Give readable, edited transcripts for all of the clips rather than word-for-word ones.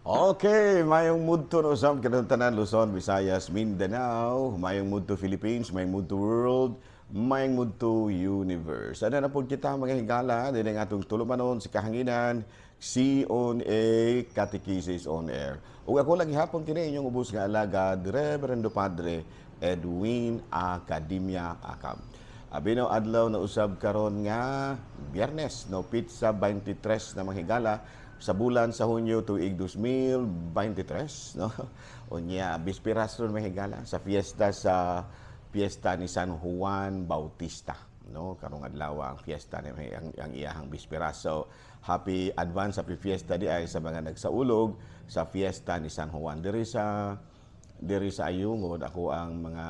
Okay, mayong mudto no usab kanang tanan, Luzon, Visayas, Mindanao, mayong mudto Philippines, mayong mudto world, mayong mudto universe. Ana na pud kita, mga higala, dinhi ang atong tulumanon, si Kahanginan, si on a Catechesis on Air. Ug ako lang gihapon kini inyong ubos nga alagad, Reverendo Padre Edwin Academia Acab. Abi no adlaw na usab karon nga Biyernes, no, petsa 23 na, mga higala, sa bulan sa Hunyo tuig 2023, no. Unya bispiras ron, mga higala, sa fiesta ni San Juan Bautista, no. Karong adlaw ang fiesta ni ang iyahang bispiras. So happy advance, happy fiesta di ay sa mga nagsaulog sa fiesta ni San Juan diri sa Ayungod. Ako ang mga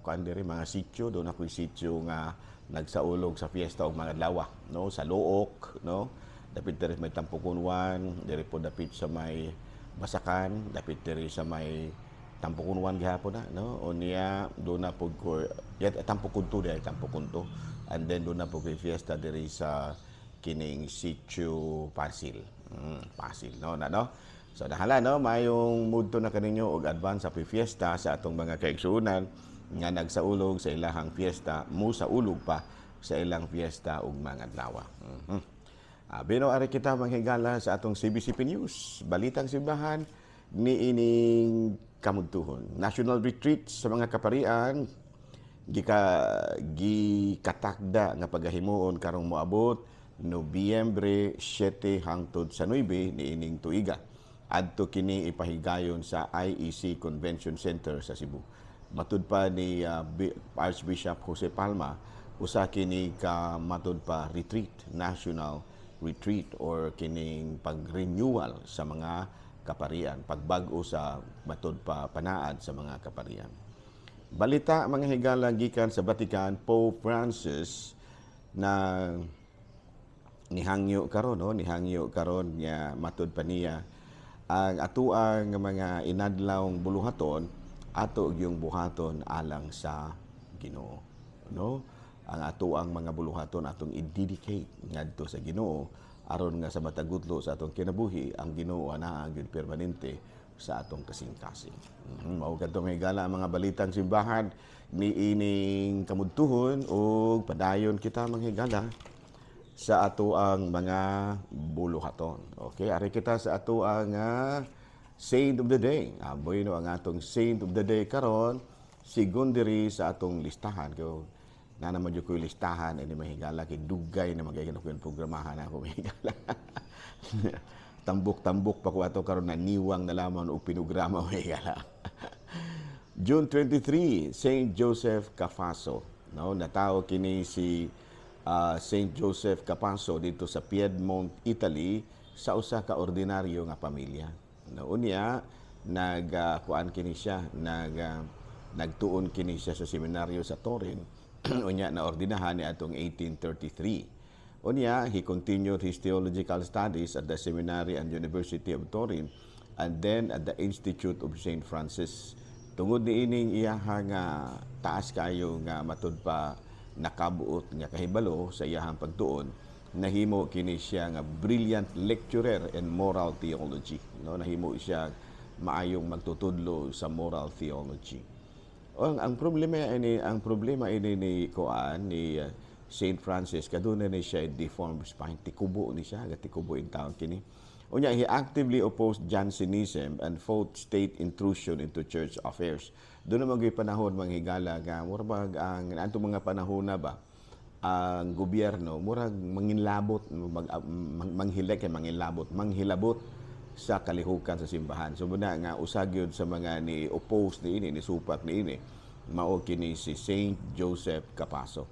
kuan diri, mga sitio doon, ako'y sitio nga nagsaulog sa fiesta og mga adlaw, no, sa Looc, no, dapit diri may Tampokon 1, diri po dapit sa may Basakan, dapit diri sa may Tampokon 1 gihapon na, no. Unya doon na pud ko yat Tampokon 2 diri, Tampokon 2, and then doon na pud ko'y fiesta diri sa kining sitio Pasil, Pasil, no, na, no. So nahala, no, mayong mudto na kaninyo og advance happy fiesta sa atong mga kaigsuonan nga nagsaulog sa ilahang fiesta, mo sa ulog pa sa ilang fiesta ug mga adlaw. Bino ari kita, mga higala, sa atong CBCP News, balitang simbahan ni ining kamudtuhon. National retreat sa mga kaparian gikatakda nga pagahimuon karong moabot Nobyembre 7 hangtod sa 9 niining tuiga. Adto kini ipahigayon sa IEC Convention Center sa Cebu. Matud pa ni Archbishop Jose Palma, usa kini ka matud pa retreat, national retreat or kining pag-renewal sa mga kaparian, pagbag-o sa matud pa panaad sa mga kaparian. Balita, mga higala, gikan sa Vatican, Pope Francis na nihangyo karon, no, nihangyo karon nga matud pa niya ang atuang mga inadlawng buluhaton ato yung buhaton alang sa Ginoo, no. Ang atuang mga buluhaton atong i-dedicate ngadto sa Ginoo aron nga sa matag gutlo sa atong kinabuhi ang Ginoo anaa gyud permanente sa atong kasing-kasing. Mao kadto, mga higala, ang mga balitang simbahan ni ining kamudtuhon ug padayon kita, mga higala, sa ato ang mga buluhaton. Okay, ari kita sa ato ang saint of the day. Aboy no, ang atong saint of the day karon sigon diri sa atong listahan. Kay na naman jud ko'y listahan ini, mahigala, kay dugay na magay ko yung programahan ako, mahigala. Tambok-tambok pa ko ato karon, naniwang na lamang og pinograma, mahigala. June 23, Saint Joseph Cafasso. No, natawo kini si Saint Joseph Cafasso dito sa Piedmont, Italy, sa usa ka ordinaryo nga pamilya. No, unya nag kuan kini siya, nagtuon kini siya sa seminaryo sa Turin. Unya na ordinahan ni atong 1833. Unya, he continued his theological studies at the Seminary and University of Turin and then at the Institute of St. Francis. Tungod ni ining iyaha nga taas kayo nga matud pa nakabuot nga kahibalo sa iyahang pagtuon, nahimo kini siya nga brilliant lecturer in moral theology. No, nahimo siya maayong magtutudlo sa moral theology. Ang problema ini ni kuan ni Saint Francis, kaduna ni siya deformed spine, tikubo ni siya, tikubo in taon kini. Unya he actively opposed Jansenism and fought state intrusion into church affairs. Doon naman gyud panahon, mga higala, nga mura bag ang antong mga panahon na ba ang gobyerno murag manginlabot mag, manghilek kay manginlabot, manghilabot sa kalihukan sa simbahan. So muna nga usa gyud sa mga ni oppose ni ini, ni supak ni ini, mao kini si Saint Joseph Capasso.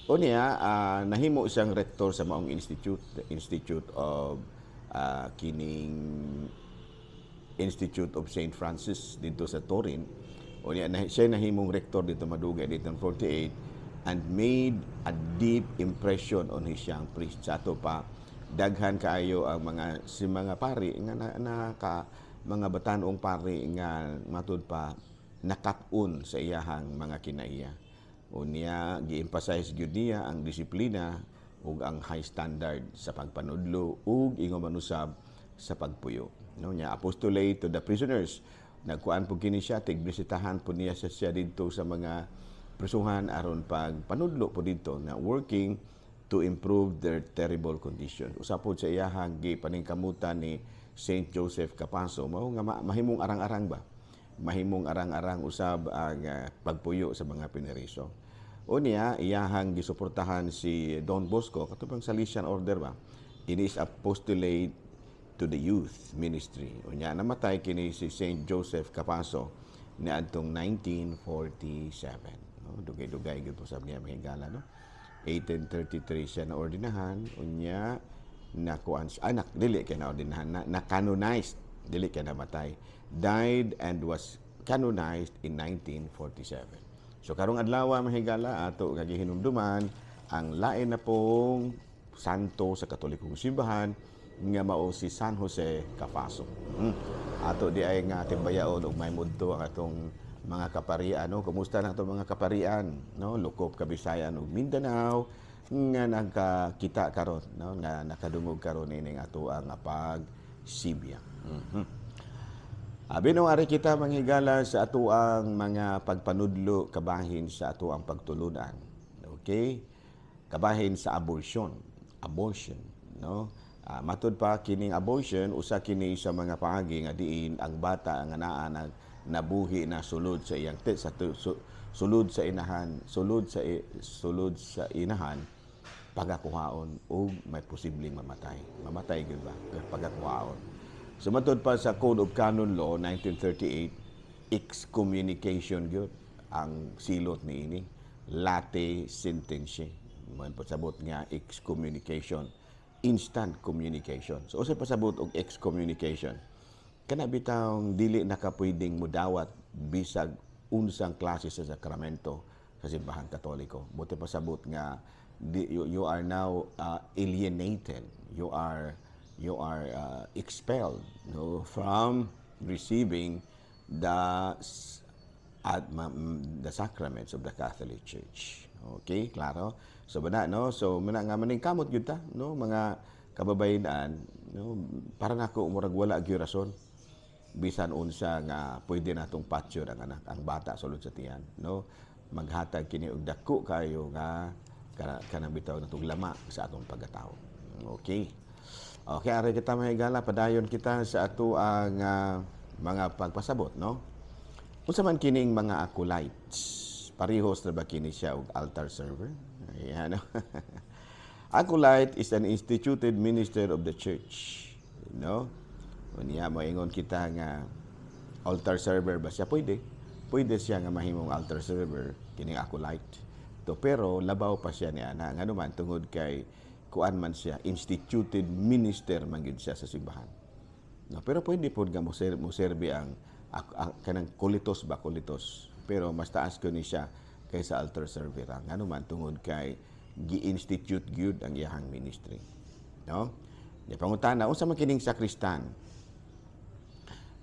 Unya nahimo siyang rektor sa maong institute, the Institute of kining Institute of St. Francis dito sa Turin. Unya na, siya nahimong rektor dito madugay 1848 and made a deep impression on his young priest. Sa ato pa daghan kaayo ang mga si mga pari nga na, naka mga batan-ong pari nga matud pa nakat-on sa iyahang mga kinaiya. Unya gi-emphasize gyud niya ang disiplina ug ang high standard sa pagpanudlo ug ingon man usab sa pagpuyo, no? Nya apostolate to the prisoners, nagkuan po kini siya, tigbisitahan po niya siya didto sa mga prisuhan aron pag panudlo po didto na working to improve their terrible condition. Usa pod sa iyahang gipaningkamutan ni Saint Joseph Capasso mao nga mahimong arang-arang ba? Mahimong arang-arang usab ang pagpuyo sa mga pineriso. Unya, iyahang gisuportahan si Don Bosco katong Salesian Order ba? In his apostolate to the youth ministry. Unya namatay kini si Saint Joseph Capasso niadtong 1947. No, dugay-dugay gyud po sab niya, mga higala, no. 1833 siya na ordinahan, unya nakuan siya, anak dili kay na ordinahan na, na canonized, dili kay namatay. Died and was canonized in 1947. So karong adlaw, mga higala, ato kagihinumduman ang lain na pong santo sa Katolikong Simbahan nga mao si San Jose Cafasso. Ato di ay nga timbayaon og may mudto ang atong mga kaparian, no? Kumusta na atong mga kaparian, no? Lukop Kabisayan ug Mindanao nga nagkakita karon, no? Nga nakadungog karon ining ato ang pagsibya. Abi no, ari kita, mga higala, sa atoang mga pagpanudlo kabahin sa atoang pagtulunan. Okay? Kabahin sa abortion. Abortion, no? Matud pa kining abortion, usa kini sa mga paagi nga diin ang bata nga naa nag nabuhi na sulod sa iyang sa sulod sa inahan, sulod sa inahan pagakuhaon og may posibleng mamatay. Mamatay gyud ba pagakuhaon. So matud pa sa Code of Canon Law 1938, excommunication gyud ang silot niini, latae sententiae. Man pasabot nga excommunication, instant communication. So unsay pasabot og excommunication? Kana bitawng dili na ka pwedeng mudawat bisag unsang klase sa sakramento sa Simbahan Katoliko. Buti pasabot nga you are now alienated. You are expelled, no, from receiving the sacraments of the Catholic Church. Okay, klaro? So bana, no? So muna nga maningkamot gyud ta, no, mga kababayen, no, para nako murag wala gyud rason bisan unsa nga pwede natong patyon ang anak, ang bata sulod sa tiyan, no? Maghatag kini og dako kayo nga kanang bitaw natong lama sa atong pagkatao. Okay. Okay, ari kita, mga higala, padayon kita sa ato ang mga pagpasabot, no? Unsa man kining mga acolytes? Parihos na ba kini siya og altar server? Ayan, no? Acolyte is an instituted minister of the church. No? Unya moingon kita nga altar server ba siya? Pwede. Pwede siya nga mahimong altar server kining acolyte. To pero labaw pa siya niya na ngano man tungod kay kuan man siya, instituted minister man gyud siya sa simbahan. No, pero pwede pod nga mo serbi ang kanang kulitos ba, kulitos. Pero mas taas ko ni siya kaysa altar server. Ngano man tungod kay gi-institute gyud ang iyahang ministry. No? Di pangutana, unsa man kining sakristan?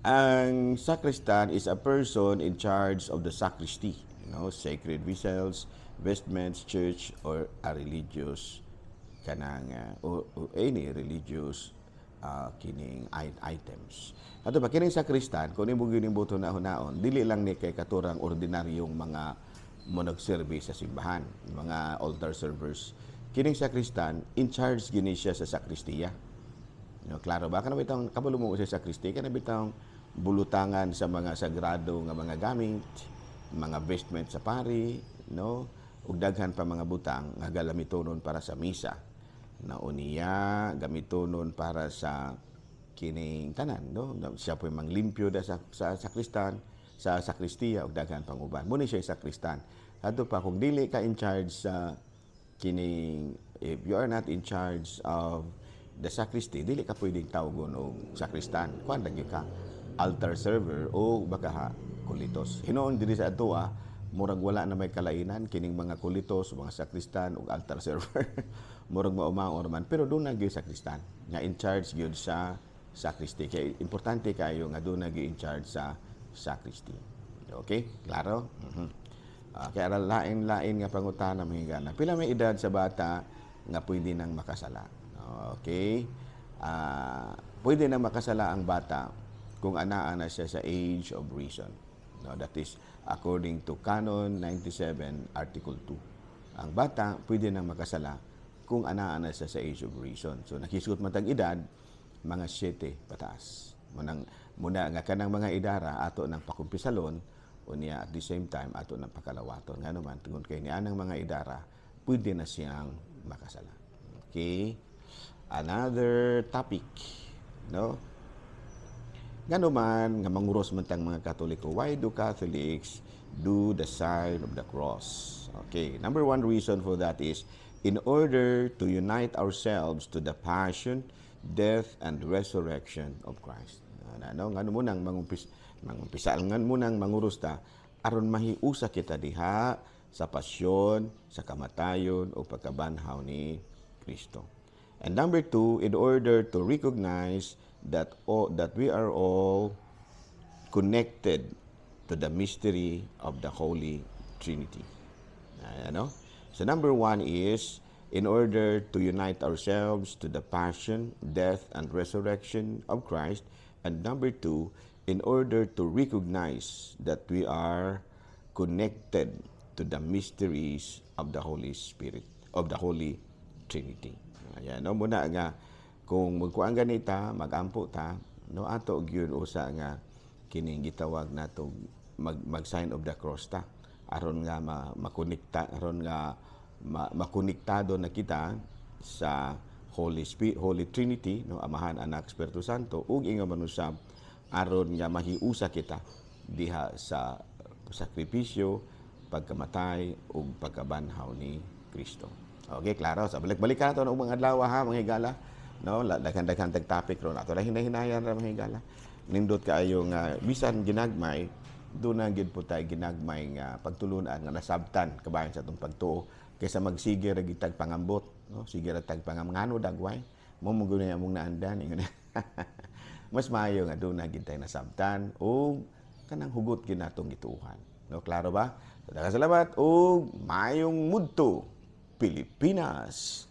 Ang sacristan is a person in charge of the sacristy, sacred vessels, vestments, church or a religious kanang o any religious kining items. Ato pa kining sakristan, kung imo gyud buto na hunaon, dili lang ni kay katurang ordinaryong mga mo nagserbi sa simbahan, mga altar servers. Kining sakristan, in charge gini siya sa sakristiya. No, klaro ba? Kana bitang kabalo mo sa sakristi, kana bitang bulutangan sa mga sagrado nga mga gamit, mga vestment sa pari, no? Ug daghan pa mga butang nga galamitonon para sa misa. Na unya gamitonon para sa kining tanan, no? Siya po'y manglimpyo da sa sakristan, sa sakristiya ug daghan pang uban. Muni siya sakristan. Adto pa kung dili ka in charge sa kining, if you are not in charge of the sacristy, dili ka pwedeng tawgon og sakristan. Kuan lang gyud ka, altar server o baka ha, kulitos. Hinuon diri sa atoa, murag wala na may kalainan kining mga kulitos, mga sakristan ug altar server. Murag mao-mao man, pero duna gyud sakristan nga in charge gyud sa sacristy. Kay importante kayo nga duna gyud in charge sa sacristy. Okay? Klaro? Kaya lain-lain nga pangutana, mga higala. Pila may edad sa bata nga pwede nang makasala? Okay? Ah, Pwede na makasala ang bata kung anaa na siya sa age of reason. No, that is according to Canon 97 Article 2. Ang bata pwede na makasala kung anaa na siya sa age of reason. So nakisuot man tag edad, mga 7 pataas. Munang muna nga kanang mga idara ato ng pakumpisalon, unya at the same time ato ng pakalawaton. Ngano man, tungod kay nianang mga idara pwede na siyang makasala. Okay? Another topic, no? Ngano man nga manguros man tang mga Katoliko? Why do Catholics do the sign of the cross? Okay, number one reason for that is in order to unite ourselves to the passion, death, and resurrection of Christ. Ano, ngano mo nang mangumpisa ngan mo nang manguros ta aron mahiusa kita diha sa pasyon, sa kamatayon o pagkabanhaw ni Kristo. And number two, in order to recognize that we are all connected to the mystery of the Holy Trinity. Ano? So number one is in order to unite ourselves to the passion, death, and resurrection of Christ. And number two, in order to recognize that we are connected to the mysteries of the Holy Spirit, of the Holy Trinity. Ayan, no? Muna nga, kung magkuan ganita, magampo ta, no, ato gyud usa nga kining gitawag nato mag sign of the cross ta aron nga makonekta, aron nga makonektado na kita sa Holy Spirit, Holy Trinity, no, Amahan, Anak, Espiritu Santo, ug ingon man usab aron nga mahiusa kita diha sa sakripisyo, pagkamatay ug pagkabanhaw ni Kristo. Okay, klaro. Sa balik-balik ka nato og mga adlaw ha, mga higala. No, daghan-daghan tag topic ron. Ato lang hinahinayan ra, mga higala. Nindot kaayo nga bisan ginagmay, doon na gid po tayo ginagmay nga pagtulunan nga nasabtan kabahin sa atong pagtuo kaysa magsige ra gid tag pangambot, no? Sige ra tag pangamngano dagway mo mo gud among naandan ingon. Mas maayo nga doon na gid tayo nasabtan ug kanang hugot gid natong gituohan, no? Klaro ba? So, daghang salamat ug maayong mudto, Pilipinas.